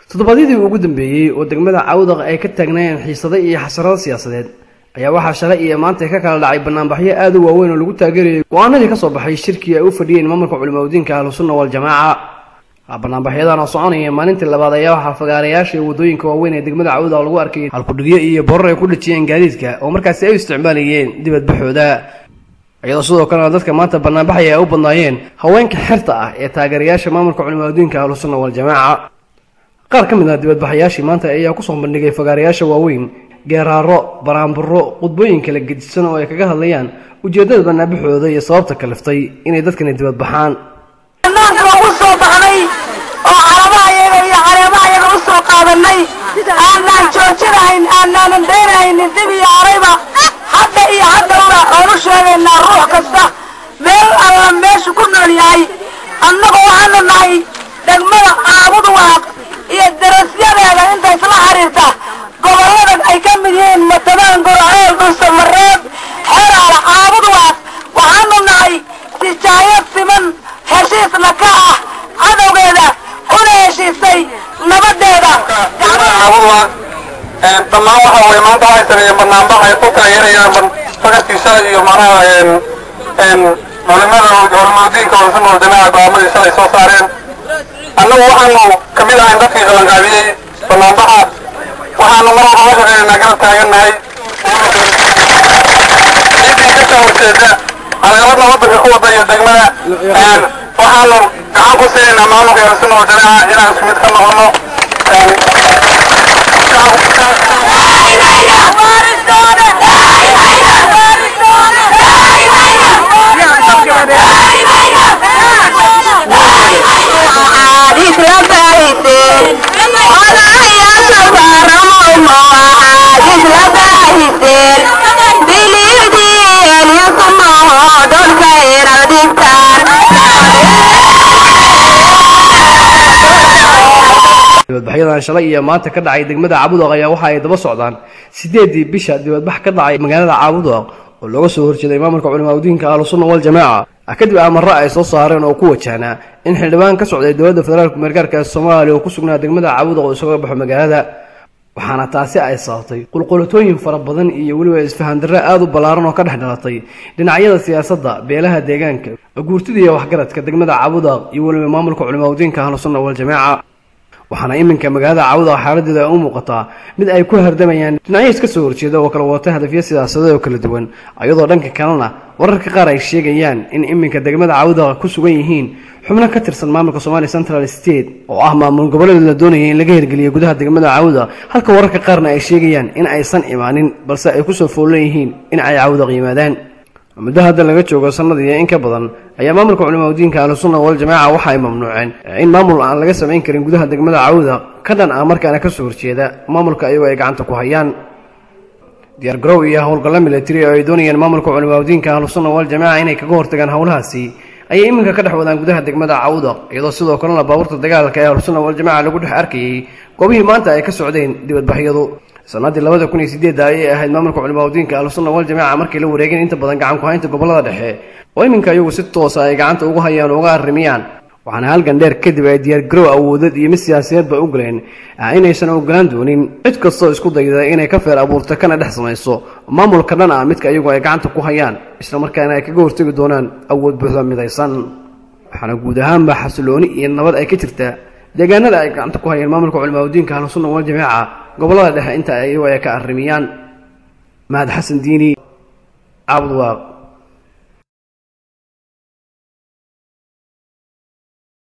Toddobaadyadii ugu dambeeyey oo degmada Cawdaq ay ka taagnaayeen xiisado iyo xasarado siyaasadeed ayaa waxaa shalay iyo maanta ka kala dhacay banaanbaxyo aad u waaweyn oo lagu taageerayay go'aanadii ka soo baxay shirkii ay u fadhiyeen maamulka culimaadudiinka Ahlusunna wal-Jamaaca. Banaanbaxyadan oo soconaya maalintii labaad ayaa waxaa fagaarayaasha iyo waddooyinka waaweyn ee degmada Cawdaq lagu arkayay halkudhigyo iyo borar ay ku dhajiyeen gaadiidka oo markaasi ay u isticmaalayeen dibadbaxooda, iyadoo sidoo kalena dadka maanta banaanbaxaya ay u badnaayeen haweenka xerta ah ee taageerayaasha maamulka culimaadudiinka Ahlusunna wal-Jamaaca. Qaar ka mid ah dibadbaxayaashii maanta ayaa kusoo bandhigay fagaarayaasha waaweyn geeraaro, baraanburo, qudbooyin kala gedisan oo ay kaga hadlayaan ujeedada banaanbaxooda iyo sababta kaliftay inay dadkani dibadbaxaan. Banaanka ugu soo baxnay oo calaamahayaga iyo caleemahayaga u soo qaadanay, aanaan joojinahayn, aanaanan daynahaynin dib iyo horayba, hadda iyo haddaba oonu sheegaynaa ruux kasta meel alla meeshu ku nool yahay. Annagu waxaanu nahay degmada Caabudwaaq iyo darasyadeeda inta isla xiriirta gobollada ay ka mid yihiin Matadaan, Gurceel, Dhuusamareeb, Xeraal, Caabudwaaq. Waxaanu nahay sijaayad siman, heshiisna ka ah cadowgeeda, kuna heshiisay nabadeeda. Caabudwaaq dhammaan waxa weye maanta waxay sameeyeen banaanbax ay ku taageerayaan fakarkii shalay iyo macnaha culimada culimaadiinka Ahlusunna wal-Jamaaca go'aamadii shalay soo saareen. Annagu waxaanu ka mid ahayn dadkii qabanqaabiyey banaanbaxa, waxaanu mar walba la shaqeynaynaa, garab taagannahay ciddii ka soo horjeeda caqabadna waddanka ku wada iyo degmada. Waxaanu gacan ku siinaynaa maamulka Ahlusunna wal-Jamaaca inaan isku mid ka noqono. Dibadbaxyadan shalay iyo maanta ka dhacay degmada Caabudwaaq ayaa waxa ay daba socdaan 8dii bisha dibadbax ka dhacay magaalada Caabudwaaq oo looga soo horjeeday maamulka culimaadudiinka Ahlusunna wal-Jamaaca, kadib amarro ay soo saareen oo ku wajahnaa in xildhibaan ka socday dowladda federaalka meergaarka ee Soomaaliya oo ku sugnaa degmada Caabudwaaq oo isaga baxo magaalada. Waxaana taasi ay sababtay qulqulatooyin fara badan iyo weliba isfahan darre aada u ballaaran oo ka dhex dhalatay dhinacyada siyaasadda, beelaha deegaanka, guurtida iyo waxgaradka degmada Caabudwaaq iyo weliba maamulka culimaadudiinka Ahlusunna wal-Jamaaca. Waxaana iminka magaalada Caawdaq xaaladeeda ay u muuqataa mid ay ku hardamayaan dhinacyo iska soo horjeeda oo kala wata hadafyo siyaasadeed oo kala duwan, iyadoo dhanka kalena wararka qaar ay sheegayaan in iminka degmada Caawdaq ku sugan yihiin xubno ka tirsan maamulka Somali Central State oo ah maamul goboleed la doonaya in laga hirgeliyo gudaha degmada Caawdaq, halka wararka qaarna ay sheegayaan in aysan imaanin balse ay kusoo foollan yihiin in ay Caawdaq yimaadaan. Muddo hadda laga joogo sanad iyo in ka badan ayaa maamulka culimaadudiinka Ahlusunna wal-Jamaaca waxa ay mamnuuceen in maamul aan laga samayn karin gudaha degmada Cawdaq ka dhan ah markaana kasoo horjeeda maamulka ayagoo ay gacanta ku hayaan. Diyaargarow iyo howlgallo military oo ay doonayeen maamulka culimaadudiinka Ahlusunna wal-Jamaaca inay kaga hortagaan howlahaasi ayay iminka ka dhex wadaan gudaha degmada Cawdaq, iyadoo sidoo kalena baabuurta dagaalka ee Ahlusunna wal-Jamaaca lagu dhex arkayay goobihii maanta ay ka socdeen dibadbaxyadu. Sanadii 2008 ayay ahayd maamulka culimaadudiinka Ahlusunna wal-Jamaaca markay la wareegeen inta badan gacan ku haynta gobollada dhexe oo iminka iyagu si toosa ay gacanta ugu hayaan oo uga arrimiyaan. Waxaana halgan dheer kadib ay diyaargarow awoodeed iyo mid siyaasadeedba u galeen inaysan ogolaan doonin cid kastoo isku dayda inay ka feer abuurto kana dhex samayso maamulka dhan ah midka iyagu ay gacanta ku hayaan, islamarkaana ay kaga hortegi doonaan awood buuxda midaysan. Waxaana guud ahaanba xasilooni iyo nabad ay ka jirtaa deegaanada ay gacanta ku hayaan maamulka culimaadudiinka Ahlusunna wal-Jamaaca gobollada dhexe inta iyagu ay ka arrimiyaan. Mahad Xasan Diini, Caabudwaaq.